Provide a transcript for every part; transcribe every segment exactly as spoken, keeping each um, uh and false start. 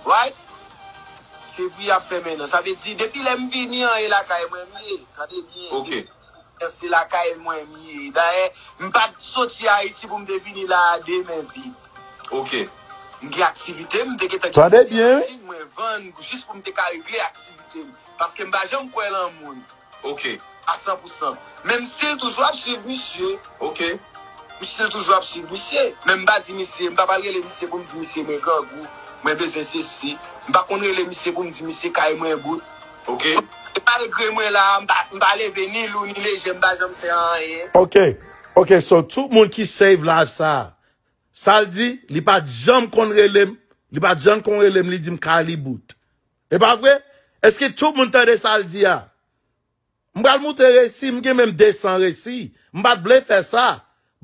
Right? Fevriye ap fèmen nan. Sa vle di, depi lè m vini an, e lakay mwen m ye. Tande byen. Ok. Depi se lakay mwen m ye. Dayè, m pa t soti Ayiti pou m te vini la a de men vid. Ok. M gen aktivite m, m te gentan gen plizyè machin, mwen vann jis pou m te ka regle aktivite m. Paske m pa janm kwè lan moun. Ok. A san pou san. Men m still toujou ap swiv misye. Ok. M still toujou ap swiv misye. Men m pa di misye, m pa pral rele misye pou m di misye mwen grangou, mwen bezwen sesi. M pa konn rele misye pou m di misye kay mwen bout. Ok. E malgre mwen la, m pa, m pa leve ni lou ni leje, m pa janm fè anyen. Ok. Ok, so tout moun ki save live sa, sa l di, li pa t janm konn rele m, li pa t janm konn rele m, li di m kay li bout. E pa vre? Èske tout moun tande sa l di a? M pral moutre resi, m gen menm de san resi. M pa t vle fè sa.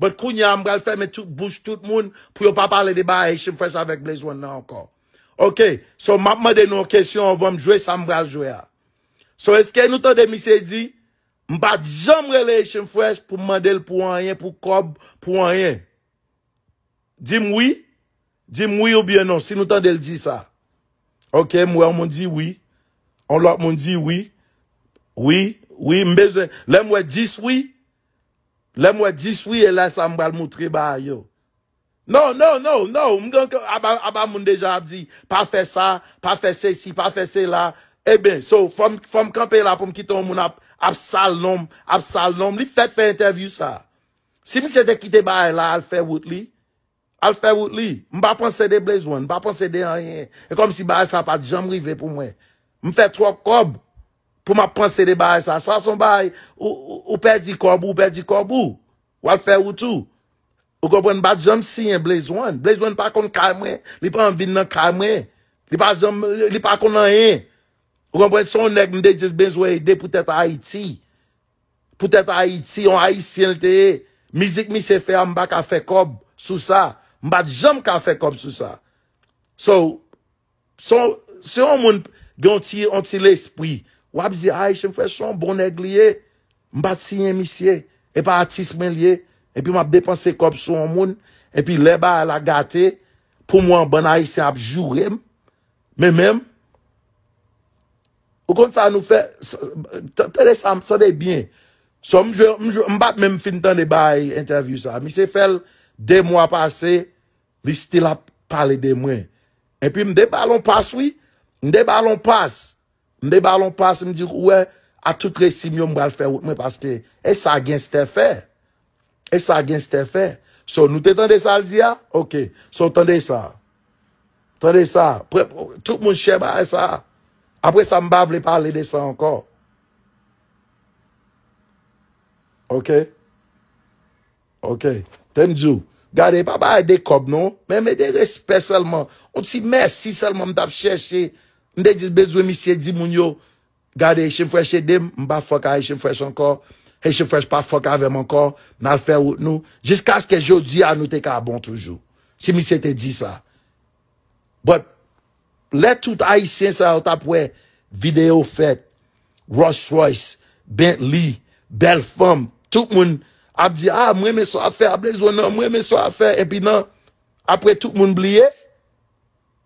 But kounye a, m pral fèmen tout bouch tout moun pou yo pa pale de bagay Haitian Fresh avèk Blaze One nan ankò. Ok, so m ap mande nou yon kesyon anvan m jwe sa m pral jwe a. So, èske nou tande misye di, m pa t janm rele Haitian Fresh pou m mande l pou anyen, pou kòb, pou anyen? Di m wi. Di m wi oubyen non, si nou tande l di sa. Ok, m wè yon moun di wi. Yon lòt moun di wi. Wi, wi, m bezwen. Lè m wè dis wi, lè m wè dis wi, e lè sa m pral moutre bagay yo. No, no, no, no, m gen aba, aba moun deja ap di, pa fè sa, pa fè sesi, pa fè sela. Eben, so, fò m, fò m kanpe la pou m kite yon moun ap, ap sal non m, ap sal non m. Li fèk fè entèvyou sa. Si misye te kite bagay la, al fè wout li, al fè wout li. M pa panse de Blaze One, m pa panse de anyen. E kòmsi bagay sa pa t janm rive pou mwen. M fè twòp kòb pou m ap panse de bagay sa. Sa se yon bagay, ou, ou, ou pèdi kòb ou, ou pèdi kòb ou. W al fè wout ou. Ou konprann, m pa t janm siyen Blaze One. Blaze One pa konn kay mwen, li pa vin nan kay mwen. Li pa janm, li pa konn anyen. Ou konprann, se yon nèg m te jis bezwen ede poutèt Ayiti. Poutèt Ayiti, yon Ayisyen l te ye. Mizik misye fè a, m pa ka fè kòb sou sa. M pa t janm ka fè kòb sou sa. So, se yon, se yon moun gen yon ti, yon ti lespri. W ap di, Haitian Fresh se yon bon nèg li ye. M pa t siyen misye. E pa atis mwen li ye. Epi m ap depanse kòb sou yon moun. Epi lè bagay la gate, pou mwen, bann Ayisyen ap joure m. Men menm, ou konn sa nou fè, s-, t-, tande sa, tande byen. So, m jwe, m jwe, m pa t menm fin tande bay entèvyou sa. Misye fè l de mwa pase, li still ap pale de mwen. Epi m de ba l on pas, wi. M de ba l on pas. M de ba l on pas, m di, ou wè, a tout resi m yo, m pral fè wout mwen, paske e sa genstè fè. E sa genstè fè. So, nou te tande sa l di a? Ok. So, tande sa. Tande sa. Pre-, tout moun share bagay sa. Apre sa, m pa vle pale de sa ankò. Ok. Ok. Te m di w, gade, pa bagay de kòb non, men, men de respè sèlman. On ti mèsi sèlman m t ap chèche. M te jis bezwen misye di moun yo, gade, Haitian Fresh ede m, m pa fuck a Haitian Fresh ankò. Haitian Fresh pa fuck avè m ankò. N al fè wout nou. Jiskaske jodi a nou te ka bon toujou. Si misye te di sa. But, lè tout Ayisyen sa yo t ap wè videyo fèt, Rolls Royce, Bentley, bèl fanm, tout moun ap di, ah, m renmen sa w ap fè a, Blaze One nan, m renmen sa w ap fè. Epi nan, apre tout moun bliye,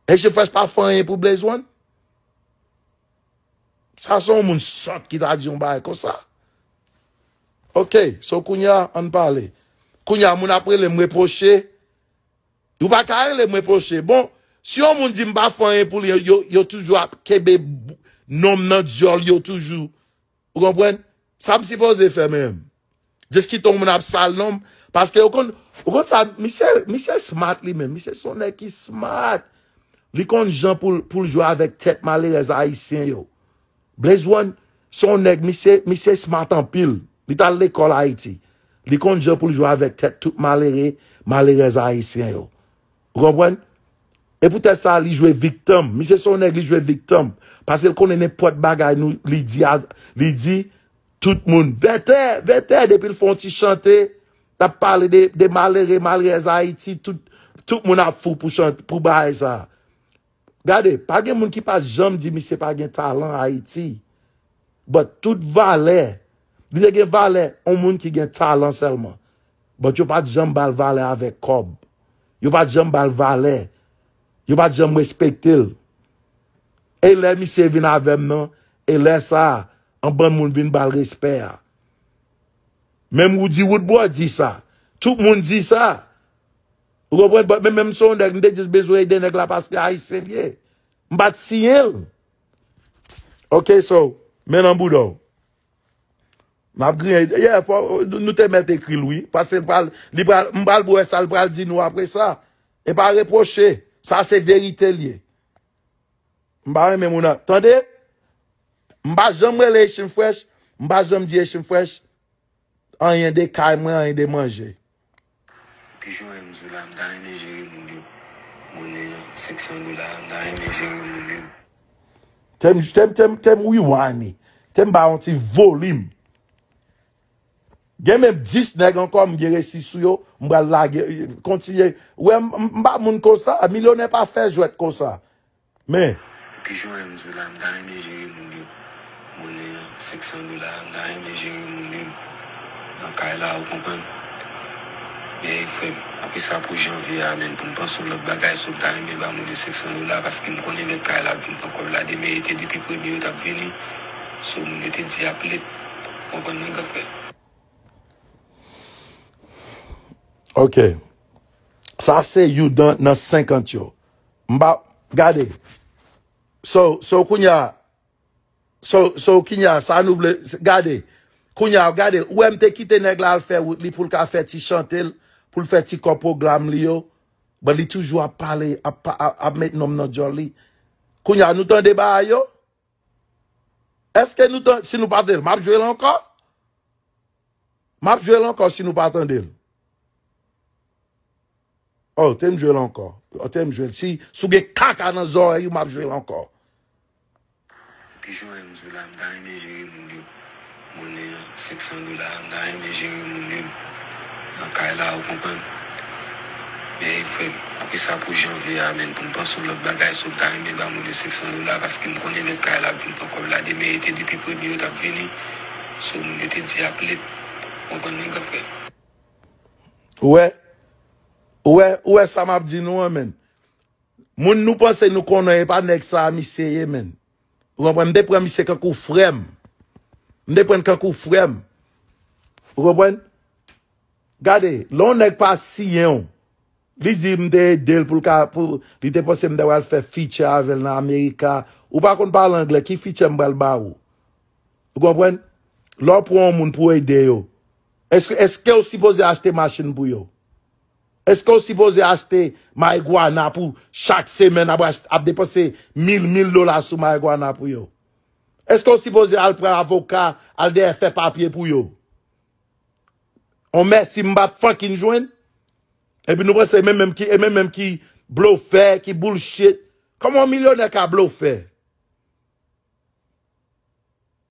Haitian Fresh pa fè anyen pou Blaze One. Sa se yon moun sòt ki ta di yon bagay konsa. Ok, so kounye a, ann pale. Kounye a, moun ap rele m repwoche. Ou pa ka rele m repwoche. Bon, si yon moun di m pa fè anyen pou li, yo, yo toujou ap kenbe non m nan dyòl yo toujou. Ou konprann? Sa m sipoze fè menm? Jis kite yon moun ap sal non m. Paske ou konn, ou konn sa, misye, misye smart li menm. Misye se yon nèg ki smart. Li konn jan pou l, pou l jwe avèk tèt malerèz ayisyen yo. Blaze One, se yon nèg, misye, misye smart anpil. Li t al lekòl Ayiti. Li konn jan pou l jwe avèk tèt tout malere, malerèz ayisyen yo. Ou konprann? E poutèt sa, li jwe viktim. Misye se yon nèg, li jwe viktim. Paske l konnen nenpòt bagay nou, li di, a, li di, tout moun, vètè, vètè, depi l fè yon ti chante, l ap pale de, de malere, malerèz Ayiti, tout, tout moun ap fou pou chante, pou bagay sa. Gade, pa gen moun ki pa janm di misye pa gen talan Ayiti. But tout valè, li te gen valè, yon moun ki gen talan sèlman. But yo pa t janm ba l valè avèk kòb. Yo pa t janm ba l valè. Yo pa t janm respekte l. E lè misye vin avè m nan, e lè sa a, yon bann moun vin ba l respè a. Menm Roody Woodbrow di sa. Tout moun di sa. Ou konprann? But men menm se yon nèg, m te jis bezwen ede nèg la paske ayisyen l ye. M pa t siyen l. Ok, so, men nan bouda w. M ap griyen. Yeah, fò, nou te mèt ekri l, wi. Paske l pral, li pral, m pral wè sa l pral di nou apre sa. E pa repwoche. Sa se verite l ye. M pa renmen moun nan. Tande? M pa janm rele Haitian Fresh. M pa janm di Haitian Fresh anyen de kay mwen, anyen de manje. Pijon M sou la, m ta renmen jere moun yo. Monnen an, senk san dola, m ta renmen jere moun yo. Tem, tem, tem, tem rewind li. Tem ba yon ti volim. Gen menm dis nèg ankò m gen resi sou yo, m pral lage, kontinye. Wè, m, m, m pa moun konsa, milyonè pa fè jwèt konsa. Men. Pijon M sou la, m ta renmen jere moun yo. Monnen an, senk san dola, m ta renmen jere moun yo. Nan kay la, ou konprann? Men, frè m, apre sa pou janvye a, menn, pou m panse yon lòt bagay, so m ta renmen ba moun yo senk san dola, paske m konnen mèt kay la ap vin pran kòb la demen, e te depi premye yo t ap vini, so moun yo te di ap let, konprann mwen, granfrè? Ok. Sa se you dan nan senkant yo. M pa, gade. So, so, kounye a, so, so, kounye a, sa nou vle, gade. Kounye a, gade, ou wè m te kite nèg la al fè wout li pou l ka fè ti chante l, pou l fè ti kòb pwogram li yo. But li toujou ap pale, ap, pa- ap, ap met nonm nan djòl li. Kounye a, nou tande bagay yo? Èske nou tan, si nou pa tande l, m ap jwe l ankò? M ap jwe l ankò si nou pa tande l. Oh, te m jwe l ankò. Oh, te m jwe l. Si, si w gen kaka nan zòrèy ou, m ap jwe l ankò. Pijon M sou la, m ta renmen jere moun yo. Monnen an, senk san dola, m ta renmen jere moun yo. Nan kay la, ou konprann? Men, frè m, apre sa pou janvye a, menn, pou m panse yon lòt bagay, so m ta renmen ba moun yo senk san dola, paske m konnen mèt kay la ap vin pran kòb la demen, e te depi premye yo t ap vini, so moun yo te di ap let, konprann mwen, granfrè? Ou wè? Ou wè, ou wè sa m ap di nou an, menn? Moun nou panse nou konnen, e pa nèg sa a misye ye, menn. Ou konprann? M te pran misye kankou frè m. M te pran l kankou frè m. Ou konprann? Gade, lè yon nèg pa siyen w, li di m te ede l pou l ka, pou, li te panse m ta pral fè feature avè l nan Amerika. Ou pa konn pale anglè, ki feature m pral ba ou? Ou konprann? Lè w pran yon moun pou ede yo, èske, èske w sipoze achte machin pou yo? Èske w sipoze achte marigwana pou chak semèn ap, ach- ap depanse mil, mil dola sou marigwana pou yo? Èske w sipoze al pran avoka, al dèyè fè papye pou yo? On mèsi m pa t fucking jwenn. Epi nou panse e menm menm ki, e menm menm ki blofè, ki bullshit. Kòman yon milyonè ka blofè?